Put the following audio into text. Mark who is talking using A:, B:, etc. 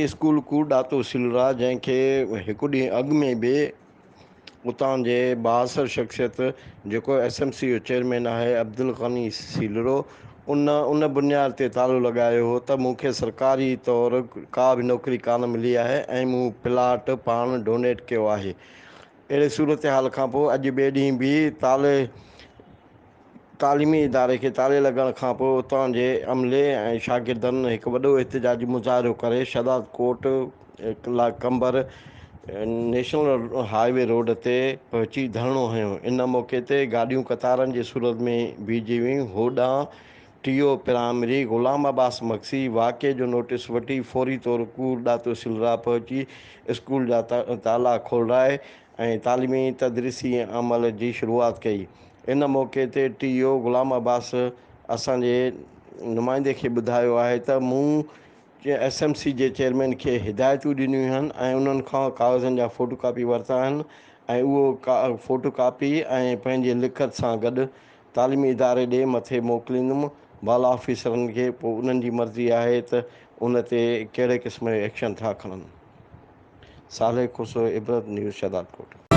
A: School ڪوڙ ڏاتو سلرا جنهن کي هڪ ڏينهن اڳ ۾ به اتان جي بااثر شخصيت جيڪو ايس ايم سي جو چيئرمين آهي عبدالغني سيلرو ان ان بنياد تي تالو لڳايو هو ته مون کي سرڪاري طور ڪا به نوڪري ڪانه ملي آهي ۽ مون پلاٽ پاڻ ڊونيٽ ڪيو آهي. اهڙي صورتحال کانپوء اڄ ٻئي ڏينهن به تالي تعليمي اداري کي تالي لڳڻ کانپوء اتان جي عملي ۽ شاگردن هڪ وڏو احتجاجي مظاهرو ڪري Shahdadkot Qambar national highway road تي پهچي ڌرڻو هنيو. ان موقعي تي گاڏيون قطارن جي صورت ۾ بيهجي ويون. هوڏانهن ٽي او پرائمري غلام عباس مگسي واقعي جو نوٽيس وٺي فوري طور ڪور ڏاتو سلرا پهچي اسڪول جا تالا کولرائي ۽ تعليمي تدريسي عمل جي شروعات ڪئي. ان موقعي تي ٽي او غلام عباس اسان جي نمائندي کي ٻڌايو آهي ته مون ايس ايم سي جي چيئرمين کي هدايتون ڏنيون آهن ۽ انهن کان ڪاغذن جا فوٽو ڪاپي ورتا آهن ۽ اهو فوٽو ڪاپي ۽ پنهنجي لکت سان گڏ تعليمي اداري ڏي مٿي موڪليندم بالا آفيسرن کي پوء انهن جي مرضي آهي ته ان تي ڪهڙي قسم جو ايڪشن ٿا کڻن. صالح کوسو، عبرت نيوز، شهدادڪوٽ.